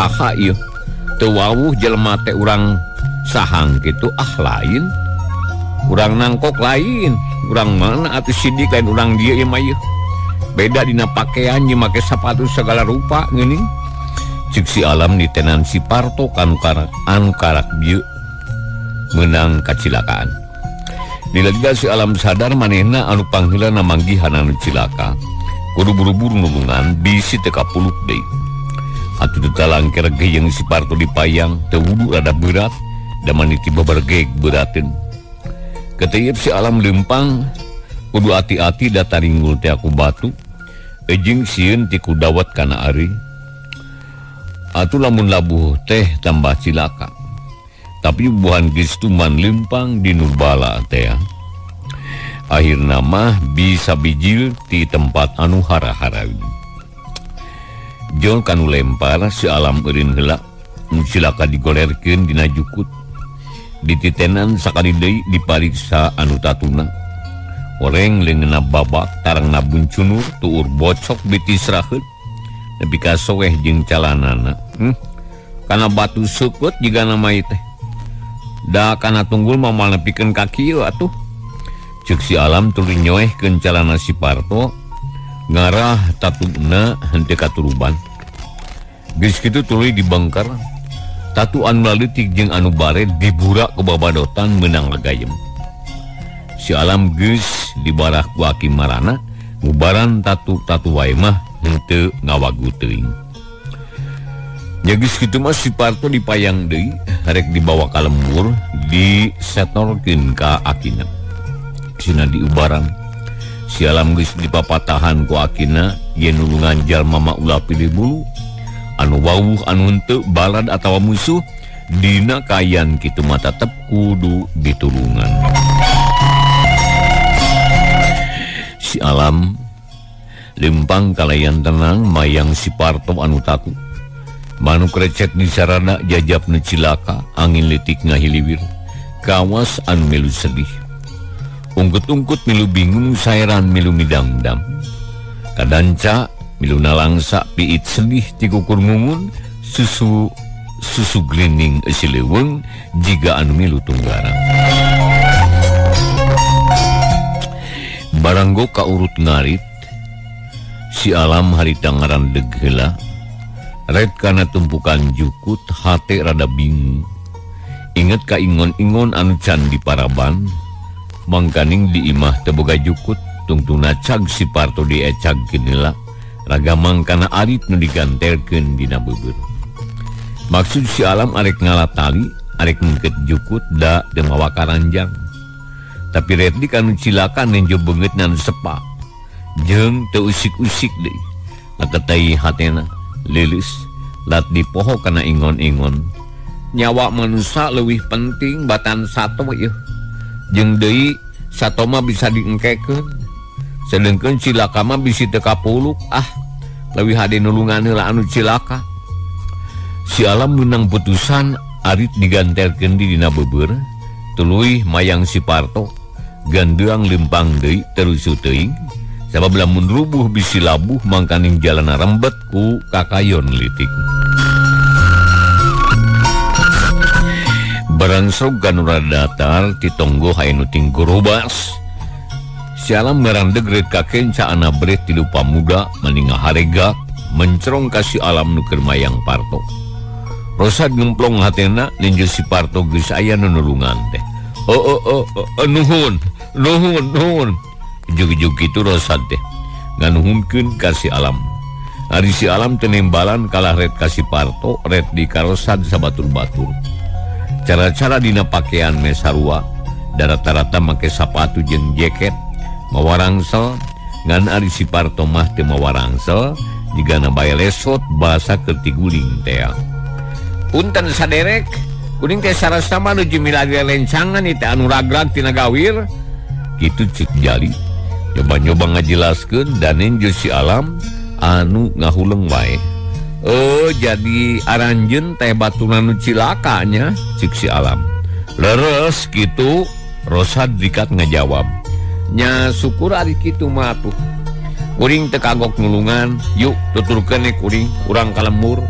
Saha ieu teu wawuh jelema teh urang sahang kitu ah lain. Urang nangkok lain, urang mana atuh sidik lain urang dieu ieu mah ieu. Beda dina pakaian jeung make sapatu segala rupa geuning. Ceuk si Alam ditenan si Parto kanu karak anu karak bieu meunang kacilakaan. Lila-lila si Alam sadar manehna anu pangheulana manggihan anu cilaka. Kudu buru-buru nulungan bisi teu kapuluk deui. Atuh teu talangker ge jeung si Parto dipayang teu wudu rada berat da maniti babargeg berateun. Keteyep si Alam lempang kudu ati-ati da taringgul teh aku batu ejing sieun ti ku dawat kana ari. Atuh lamun labuh teh tambah cilaka. Tapi buhan geus tuman lempang di Nurbala teh. Akhirna mah bisa bijil ti tempat anu hara-harawi. Jol kanu lempar si Alam eureun heula nu cilaka digolerkeun dina jukut. Dititenan sakali deui dipariksa anu tatuna. Oreng leungeunna babak tarangna buncunur tuur bocok bitis raheut nepi ka soeh jeung calanana. Kana batu seukeut jigana mah teh. Da kana tunggul mah moal nepikeun ka kieu atuh. Ceuk si Alam tuluy nyoehkeun calana si Parto ngarah tatuna henteu katuruban. Geus kitu tuluy dibengker. Tatu anu leutik jeung anu bare diburak ku babadotan meunang legayem. Si Alam geus dibarah ku aki marana ngubaran tatu-tatu wae mah henteu ngawagu teuing. Nya geus kitu mah si Parto dipayang deui rek dibawa ka lembur disetorkeun ka akina. Sina diubaran. Si Alam geus dipapatahan ku akina yen nulungan jalma mah ulah pilih bulu. Anu wawuh anu henteu balad atawa musuh dina kayan kitu mah tetep kudu ditulungan. Si Alam lempang kalayan tenang mayang si Parto anu tatu. Manuk recet di sarana jajap nu cilaka angin leutik ngahiliwir kawas anu milu sedih. Ungkut-ungkut milu bingung saeran milu midangdam. Kadanca milu nalangsa piit sedih ti kukur ngungun susu susu glining eusi leuweung jiga anu milu tunggarang. Baranggo kaurut ngarit si Alam harita ngarandeg heula ret kana tumpukan jukut hate rada bingung. Inget ka ingon-ingon anu can di paraban mangkaning di imah teu boga jukut tungtungna cag si Parto diecagkeun heula ragamang kana arit nu digantelkeun dina beubeur. Maksud si Alam arek ngala tali arek ngeukeut jukut da teu mawa karanjang. Tapi retdi kanu cilaka nenjo beungeut nan sepa jeung teu usik-usik deui. Laketai hatena lilis lat dipoho kana ingon-ingon. Nyawa manusia leuwih penting batan sato ieu. Jeung deui sato mah bisa diengkekeun. Sedengkeun cilaka mah bisi teu kapuluk ah. Leuwih hade nulungan heula anu cilaka. Si Alam meunang putusan arit digantelkeun di dina beubeur. Tuluy mayang si Parto gandeang lempang deui terusu teuing. Sabab lamun rubuh bisi labuh mangkaning jalana rembet ku kakayon litik. Barangsog kanu rada datar ti tonggo hayu nu tingkorobas. Si Alam ngarandeg reut ka kenca anabret tilu pamuda mani ngaharegak mencerong ka si Alam nu keur mayang Parto. Rosad ngemplong hatena ninjo si Parto geus aya nu nulungan teh. Oh oh oh, nuhun nuhun nuhun. Jug-jug kitu Rosad teh nganuhunkeun ka si Alam. Ari si Alam teu nembalan kalah ret ka si Parto ret di karosad sabatur-batur. Cara-cara dina pakaian me sarua da rata-rata make sapatu jeung jaket mawa rangsel ngan ari si Parto mah teu mawa rangsel jigana bae lesot basa keur tiguling teh. Punten saderek kuring teh sarasa mah nuju milari lencangan ieu teh anu ragrag tina gawir kitu cik Jali. Nyoba-nyoba ngajelaskeun dan nenjo si Alam anu ngahuleng wae. Oh jadi aranjeun teh batuna nu cilaka nya cik si Alam. Leres kitu Rosad dikat ngajawab. Nya syukur ari kitu mah atuh. Kuring teu kagok nulungan, yuk tuturkeun kuring urang ka lembur.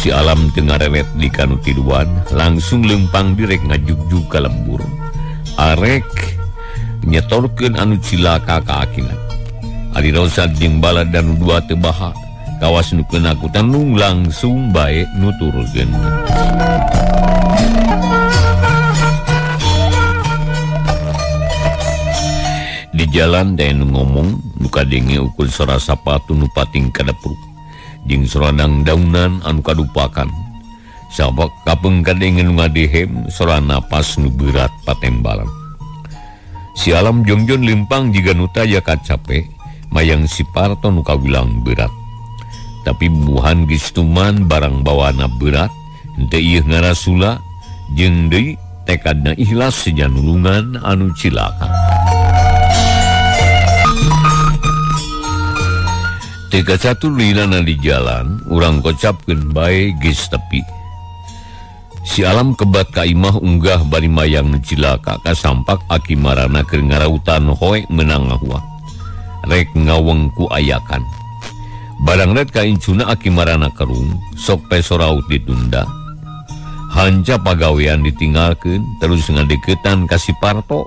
Si Alam teu ngareret di kanu tiluan langsung lempang direk ngajugjug ka lembur. Arek nyetorkeun anu cilaka ka akina. Ari Rosad jeung Balad dan dua teu baha kawas nu kenakutan nu langsung bae nuturkeun. Di jalan teh nu ngomong nu kadenge ukur sora sapatu nu pating kadepruk jeung soranang daunan anu kadupakan. Sabab kapeung kadenge nu ngadehem sora napas nu berat patembalan. Si Alam jongjon lempang jiga nu taya kacape mayang si Parto nu kawilang berat. Tapi buhan geus tuman barang bawana berat henteu ieu ngarasula jeung deui tekadna ikhlas seja nulungan anu cilaka. Teka satu lilana di jalan urang kocapkeun bae geus tepi. Si Alam kebat ka imah unggah bari mayang nu cilaka kasampak aki marana keur ngarautan hoe meunang ngahuah. Rek ngawengku ayakan. Barang ret ka incuna aki marana kerung sok pesoraut ditunda. Hanca pagawean ditinggalkeun terus ngadeukeutan ka si Parto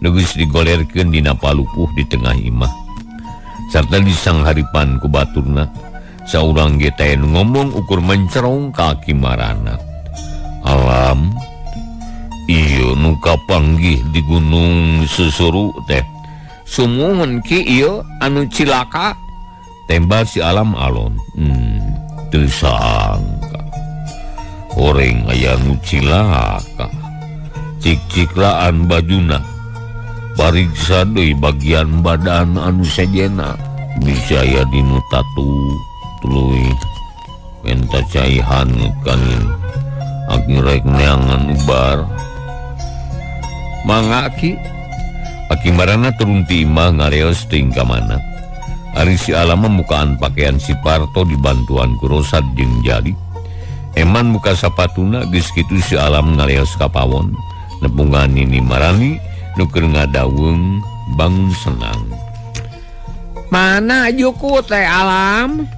nu geus digolerkeun dina palupuh di tengah imah. Sarta disangharipan ku baturna saurang ge teh nu ngomong ukur mencerong ka aki marana. Alam ieu nu kapanggih di gunung Susuru teh. Sumuhun ki ieu anu cilaka. Tembal si Alam alon. Teu sangka horeng aya nu cilaka. Cik-ciklaan bajuna pariksa deui bagian badan anu sejena. Bisa aya dinu tatu tuluy menta cai hangat kanin. Aki rek neangan ubar. Mangga ki. Aki marana turun ti imah ngareos teuing ka mana. Ari si Alam mukaan pakaian si Parto dibantuan ku Rosad jeung Jali. Eman muka sapatuna geus kitu si Alam ngareos ka pawon. Nepungan Nini Marani nu keur ngadaweung bangun senang. Mana juku teh Alam?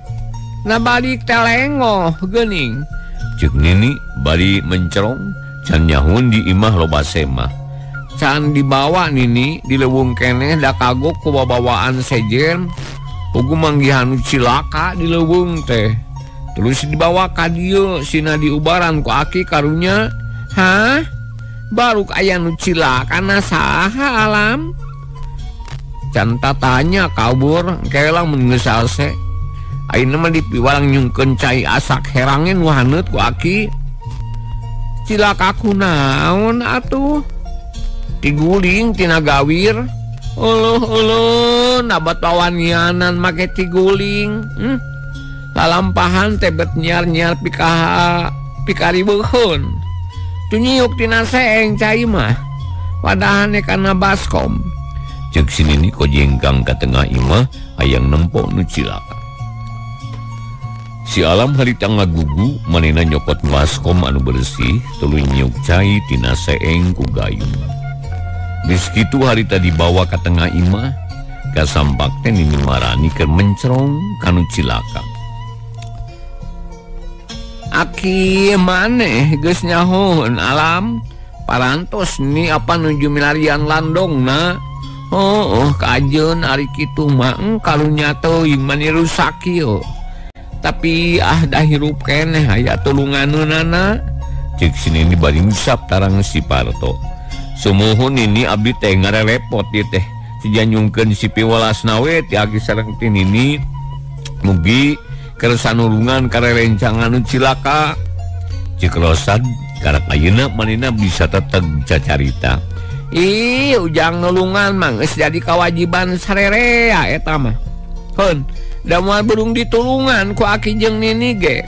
Na balik teh lengoh geuning. Ceuk Nini bari mencerong can nyahun di imah loba semah. Can dibawa Nini di leuweung keneh da kagok ku babawaan sejen. Pugu manggihan cilaka di leuweung teh. Terus dibawa ka dieu sina diubaran ku aki karunya. Hah? Baru aya nu cilaka na saha Alam? Can tatanya kabur engke lamun geus salse. Ayeuna mah dipiwalang nyungkeun cai asak herangin nu haneut ku aki. Cilaka ku naon atuh? Tiguling tina gawir. Uluh uluh nabat wawanianan make tiguling. Lalampahan teh bet nyiar-nyiar pikaha pikariweuheun. Tunyiuk tina seeng cai mah. Padahane kana baskom. Ceuk si Nini kojengkang ka tengah imah hayang nempo nu cilaka. Si Alam harita ngagugu manehna nyokot baskom anu bersih tuluy nyiuk cai tina seeng ku gayung. Geus kitu harita dibawa ka tengah imah kasampak teh Nini Marani keur mencerong kanu cilaka. Aki maneh geus nyahoeun Alam parantos ni apa nuju milarian landongna. Oh, kajeun ari kitu mah karunya teuing mani rusak ieu. Tapi ah dah hirup keneh aya tulunganeunana. Ceuk si Nini bari ngusap tarang si Parto. Sumuhun Nini abdi teh ngarerepot ieu teh. Sijanyungkeun si piwelasna we ti aki sareng ti Nini. Mugi kersa nulungan karerencangan nu cilaka. Ceuk Rosad karak ayeuna manehna bisa teteg cacarita. Ih, ujang nulungan mah geus jadi kawajiban sarerea eta mah. Heun, da moal burung ditulungan ku aki jeung Nini ge.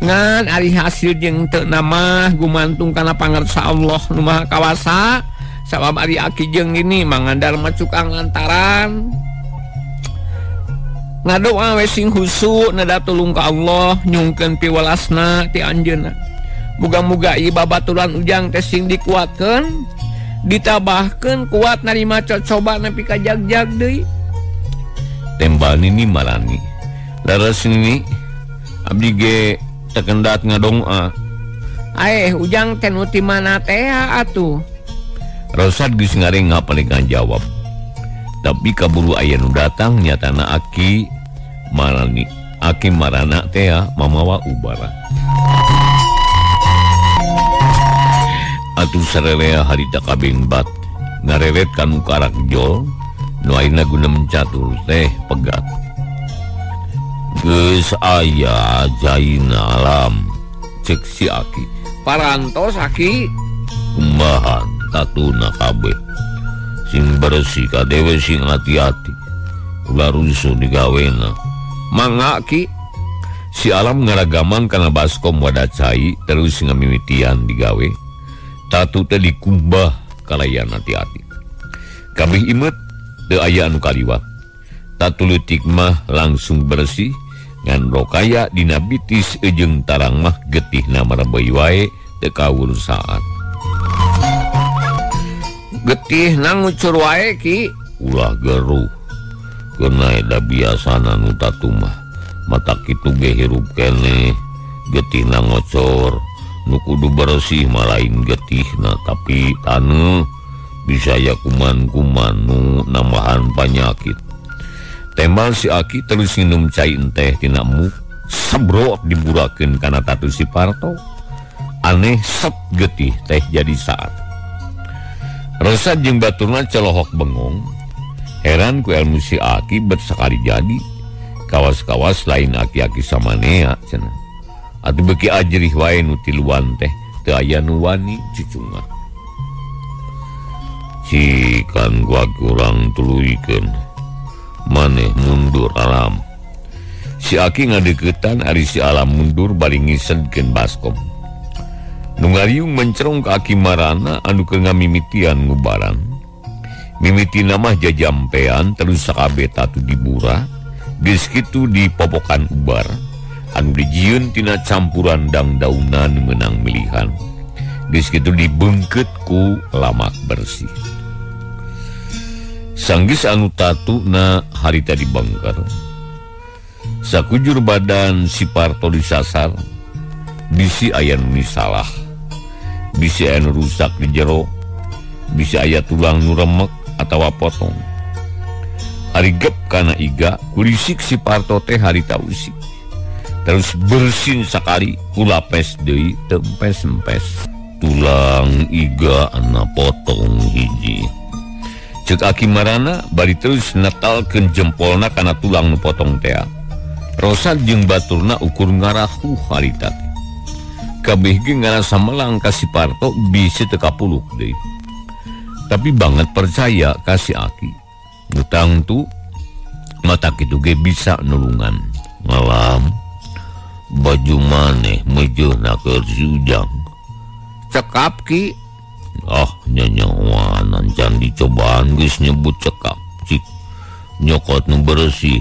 Ngan ari hasil jeung teu mah gumantung kana pangarsa Allah nu Maha Kawasa. Sabab ari aki jeung Nini mangandar macukang lantaran ngadoa we sing husu neda tulung ka Allah nyungkeun piwelasna ti anjeunna. Muga-muga ieu babaturan ujang teh sing dikuatkeun, ditabahkeun kuat narima cocoba nepi ka jag-jag deui. Tembal Nini marani. Leres Nini abdi ge Tekendat ngadonga. Aeh Ujang teh nu ti mana teh atuh? Rosad geus ngarengah paling jawab. Tapi kaburu aya nu datang nyatana Aki Marani. Aki Marana teh mamawa ubara. Atuh sarelea harita kabengbat ngareret kanu karak jol nu ayeuna guna mencatur teh pegat. Geus aya jaina alam cek si Aki. Parantos Aki. Kumbahan tatuna kabeh. Sing bersih kadewe sing hati-hati. Ulah rusuh digawena. Mangga Ki. Si Alam ngaragaman kana baskom wadah cai terus ngamimitian digawe. Tatu teh dikumbah kalayan hati-hati. Kabeh imet teu aya anu kaliwat. Tatu leutik mah langsung bersih ngan rokaya dina bitis jeung tarang mah getihna marebeuy wae teu kawur saat. Getihna ngucur wae Ki. Ulah geruh. Keuna da biasana nu tatu mah mata kitu ge hirup keneh getihna ngocor nu kudu bersih mah lain getihna tapi taneuh bisa ya kuman-kuman nu nambahan panyakit. Tembal si Aki terus nginum cai enteh tina muk sebrot diburakeun kana tatu si Parto. Aneh set getih teh jadi saat. Rosad jeung baturna celohok bengong. Heran ku ilmu si Aki bet sakali jadi. Kawas-kawas lain aki-aki samanea cenah. Atuh beuki ajrih wae nu tiluan teh teu aya nu wani cucungah. Cikan gua kurang tuluykeun. Maneh mundur Alam. Si Aki ngadeuketan ari si Alam mundur bari ngisedkeun baskom. Nu ngariung mencerong ka Aki Marana anu keur ngamimitian ngubaran. Mimitina mah jajampean terus sakabeh tatu dibura, geus kitu dipopokan ubar anu dijieun tina campuran dangdaunan meunang milihan. Geus kitu dibeungkeut ku lamak bersih. Sanggis anu tatu na harita dibengker. Sakujur badan si Parto disasar, bisi aya nu salah, bisi aya nu rusak di jero, bisi aya tulang nu remek atawa potong. Ari gep kana iga, kurisik si Parto teh harita usik. Terus bersin sakali kulapes deui teu empes-empes. Tulang iga ana potong hiji. Cek Aki Marana bari terus netalkeun jempolna kana tulang nu potong tea. Rosad jeung baturna ukur ngarahuh harita teh. Kabeh ge ngarasa melang ka si Parto bisi teu kapuluk deui. Tapi banget percaya ka si Aki. Nu tangtu mata kitu ge bisa nulungan. Ngalam baju maneh meujeuhna keur si Ujang. Cekap Ki. Ah nyanyawanan can dicobaan geus nyebut cekap cik. Nyokot nu bersih.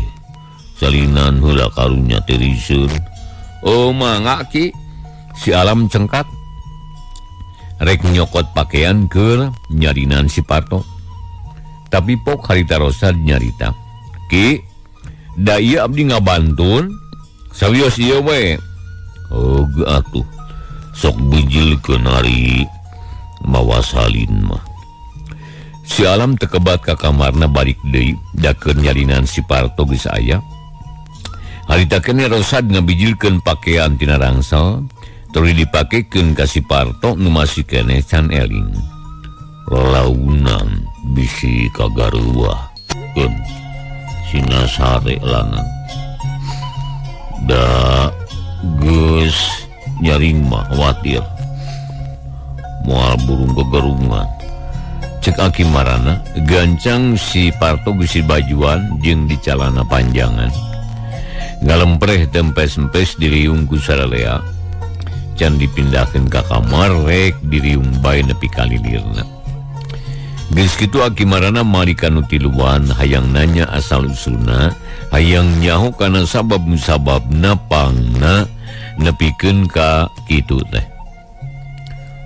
Salinan heula karunya teh riseun. Oh mangga Ki. Si Alam cengkat. Rek nyokot pakaian keur nyarinan si Parto. Tapi pok harita Rosad nyarita. Ki, da ieu abdi ngabantun. Sawios ieu we. Oh atuh. Sok bijilkeun ari mawa salin mah. Si Alam tekebat ka kamarna balik deui da keur nyarinan si Parto geus aya. Harita keneh Rosad ngabijilkeun pakaian tina rangsel terus dipakekeun ka si Parto nu masih keneh can eling. Lalaunan bisi kagaruah keun sina sare langan. Da geus nyaring mah khawatir moal burung kegerungan. Cek Aki Marana gancang si Parto geus bajuan jeung di calana panjangan. Ngalempreh tempes-empes diriung ku saralea. Can dipindahkeun ka kamar rek diriung bae nepi ka lilirna. Geus kitu Aki Marana mari ka nu tiluan hayang nanya asal usulna, hayang nyaho kana sabab musababna pangna nepikeun ka kitu teh.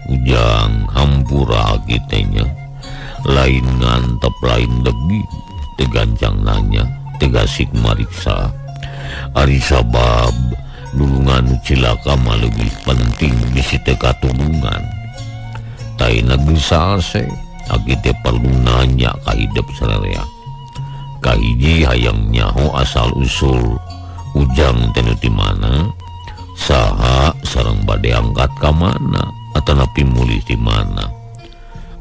Ujang hampura aki teh nya. Lain ngantep lain degi, teu gancang nanya, teu gasik mariksa. Ari sabab Nulungan cilaka mah leuwih penting bisi teu katulungan. Taina geus salse, aki teh perlu nanya ka hidep sararea. Kahiji hayang nyaho asal usul Ujang teh nu ti mana, saha sareng bade angkat ka mana, atanapi mulih ti mana.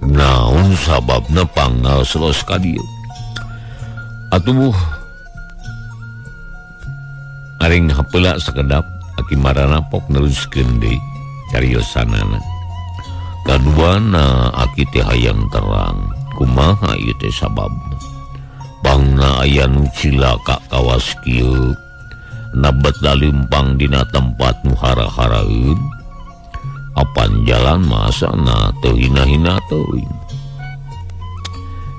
Naon sababna panggal selos ka dieu. Atuh aring hapeula sakedap aki marana pok neruskeun deui cariosanana. Kaduana aki teh hayang terang kumaha ieu teh sababna. Pangna aya nu cilaka kawas kieu nabet lalimpang dina tempat nu hara-haraeun. Apan jalan masana teu hina-hina teuing.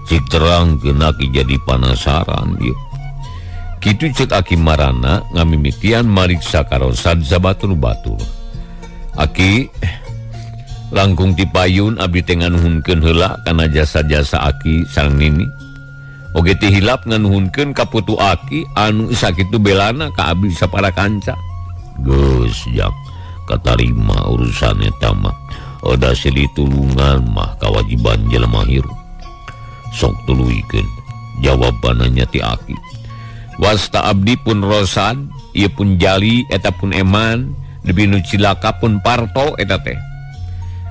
Cik terang keun aki jadi panasaran ieu. Kitu cek aki marana ngamimitian mariksa karosad sabatur-batur. Aki langkung ti payun abdi teh nganuhunkeun heula kana jasa-jasa aki sareng nini. Oge ti hilap nganuhunkeun ka putu aki anu sakitu belana ka abdi sapara kanca. Geus jak katarima urusan eta mah. Oda silih tulungan mah kawajiban jelema hirup. Sok tuluykeun jawabananya ti aki. Wasta abdi pun Rosad, ieu pun Jali, eta pun Eman, lebih nu cilaka pun Parto eta teh.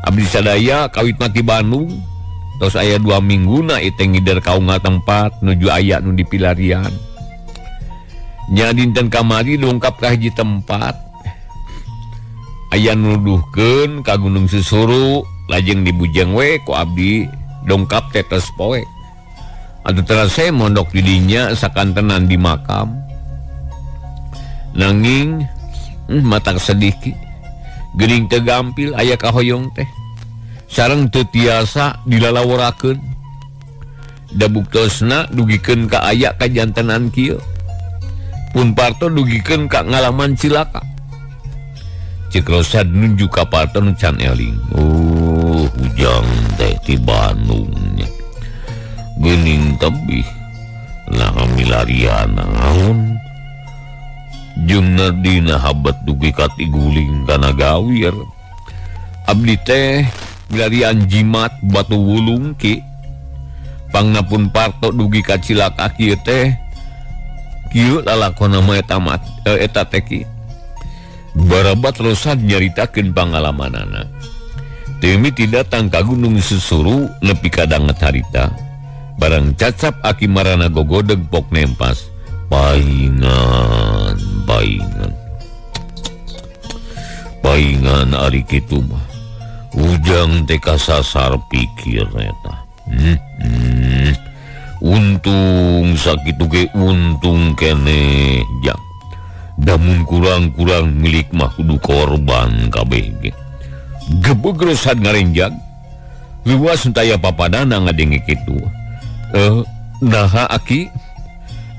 Abdi sadaya kawit mati Bandung, tos aya 2 mingguna ieu teh ngider ka unggal tempat nuju aya nu dipilarian. Nya dinten kamari dongkap ka hiji tempat. Aya nuduhkeun ka Gunung Susuru, lajeng dibujeng we ku abdi dongkap tetes poe. Atuh terasa mondok di dinya sakantenan di makam. Nanging matak sedih ki. Geuning teu gampil aya kahoyong teh. Sareng teu tiasa dilalaworakeun. Da buktosna dugikeun ka aya kajantenan kieu. Pun Parto dugikeun ka ngalaman cilaka. Cik Rosad nunjuk ka Parto nu can eling. Oh, Ujang teh ti Bandung nya. Geuning tebih nah milarian naon jeung dina habat dugi ka tiguling kana gawir. Abdi teh milarian jimat batu wulung ki. Pangna pun Parto dugi ka cilaka kieu teh kieu lalakona mah eta eta teh ki. Barabat Rosad nyaritakeun pangalamanana. Teu miti datang ka Gunung Susuru nepi ka danget harita. Barang cacap aki marana gogodeg pok nempas. Paingan, paingan. Paingan ari kitu mah. Ujang teh kasasar pikir eta. Untung sakitu ge untung keneh jang. Damun kurang-kurang milik mah kudu korban kabeh ge. Gebeg Rosad ngarenjag. Luas taya papadana ngadenge kitu. Naha aki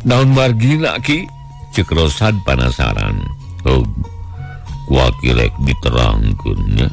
naon margina aki cek Rosad panasaran. Ku aki rek diterangkeun nya.